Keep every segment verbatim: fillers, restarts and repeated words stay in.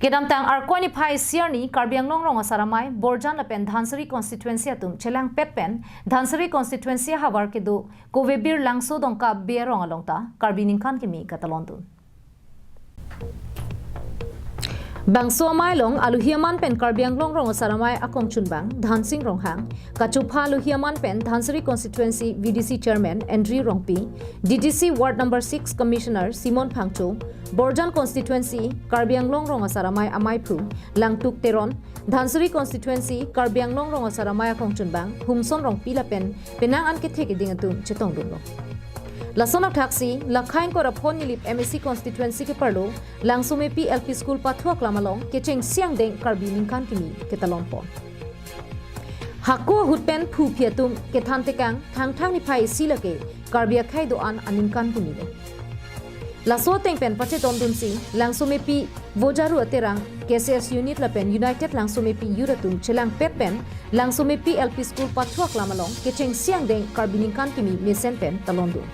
Kedamtang Arkoi niphai isi arni Karbi Anglong Rong Asar Amei, Borjan lapen Dhansiri constituency atum chelangpet pen Dhansiri constituency ahavar kedo Kovebir Langso Dongka Bey arong along ta Karbi Ningkan Kimi katalondun. Bangso amei along aluhi aman pen Karbi Anglong Rong Asar Amei akongchunbang Dhansing Ronghang, kachopha aluhi aman pen Dhansiri constituency V D C chairman Andrew Rongpi, D D C ward number six commissioner Simon Phangcho, Borjan constituency Karbi Anglong Rong Asar Amei ameiphu Langtuk Teron, Dhansiri constituency Karbi Anglong Rong Asar Amei akongchunbang Humson Rongpi lapen penang an kethe keding atum chetongdunlo. Lason athaksi, lakhai ingkoi ra pho Nilip M A C constituency keparlo Langsomepi L P school pathu aklam along kechengsi angdeng Karbi Ningkan Kimi ketalonpon. Hako ahut pen phuphi atum kethan tekang Thangthang niphai isi lake Karbi akhei do-an aningkan kimi lo. Laso ateng pen pachetondunsi Langsomepi Vojaru Aterang K C S unit lapen United Langsomepi Youth atum chelangpet pen Langsomepi L P school pathu aklam along kechengsi angdeng Karbi Ningkan Kimi mesen pen talondun.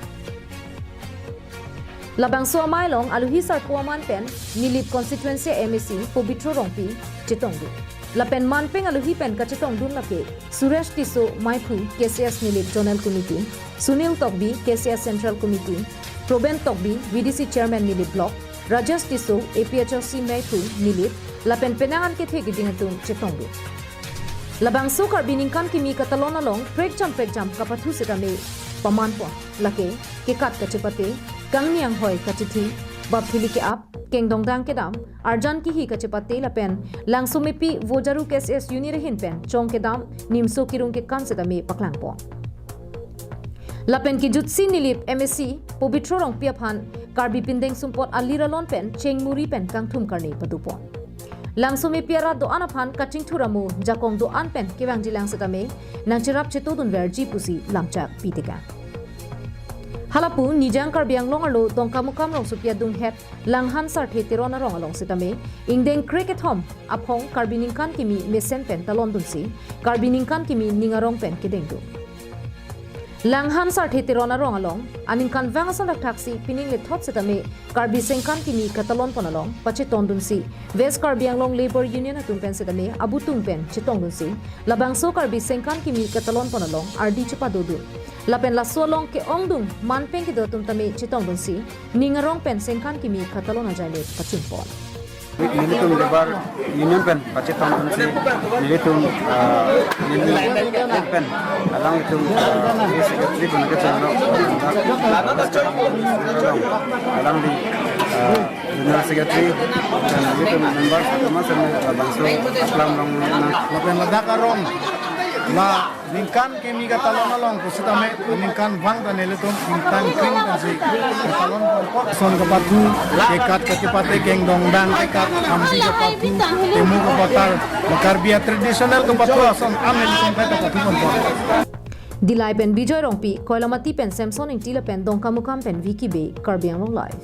Labangso amei along aluhi sarpo aman pen Nilip constituency M A C Pobitro Rongpi chetongdun. Lapen manpeng aluhi pen kachetongdun lake Suresh Tisso meiphu K C S Nilip Zonal Committee, Sunil Tokbi K C S Central Committee, Proben Tokbi V D C chairman Nilip Block, Rajesh Tisso A P H L C meiphu Nilip, lapen penang an kethe keding atum chetongdun. Labangso Karbi Ningkan Kimi katalon along prekjam prekjam kapathu setame pamanpon. Lake, kekat kachepate, kangni anghoi kachithi, bap thili ke-ap, kengdongdang kedam, arjan kihi kachepate lapen Langsomepi Vojaru K C S unit ahin pen chong kedam, nimso kirung kekan setame paklangpon. Lapen kejutsi Nilip M A C Pobitro Rongpi aphan Karbi pindeng sumpot alir alon pen chengmuri pen kangthum karne padopon. Langsomepi arat do-an aphan kachingthur amo jakong do-an pen kevangjilang setame nangcherap chetodunverji pusi lamchak pitekang. Halapu Nijang Karbi Anglong arlo Dongkamukam rongsopi adunghet Langhan Sarthe Teron arong along setame ingdeng krekethom aphong Karbi Ningkan Kimi mesen pen talondunsi Karbi Ningkan Kimi ning arong pen kedengdun. Langhan Sarthe Teron arong along aningkanvang ason thakthaksi pining lethot setame Karbi Sengkan Kimi katalonpon along pachetondunsi West Karbi Anglong Labour Union atum pen setame abutung pen chetongdunsi labangso Karbi Sengkan Kimi katalonpon along ardi chepadodun. Lapen laso along ke-ongdung manpeng kedo atum tame chetongdunsi ning arong pen Sengkan Kimi katalon ajaile pachunpon. Nelitum Labour Union pen pachetongdunsi nelitum, ah, nelitum pen alanglitum, ah, secretary pen kechenglo, alangli, ah, general secretary pen nelitum member sama sama labangso aklam rong nang. Lapen ladak arong la Ningkan Kimi katalon along pusitame ningkanvang ta nelitum ingtang kring pensi katalonpon. Ason kapathu, kekat kachepate, kengdongdang kekat, hamsi kapathu, temu kapatar, Karbi a-traditional kapathu ason an nelitum kai kapathuponpon. Dillai pen Bijoy Rongpi, Koilamati pen Samson Ingti lapen Dongkamukam pen Vicky Bey, Karbi Anglong Live.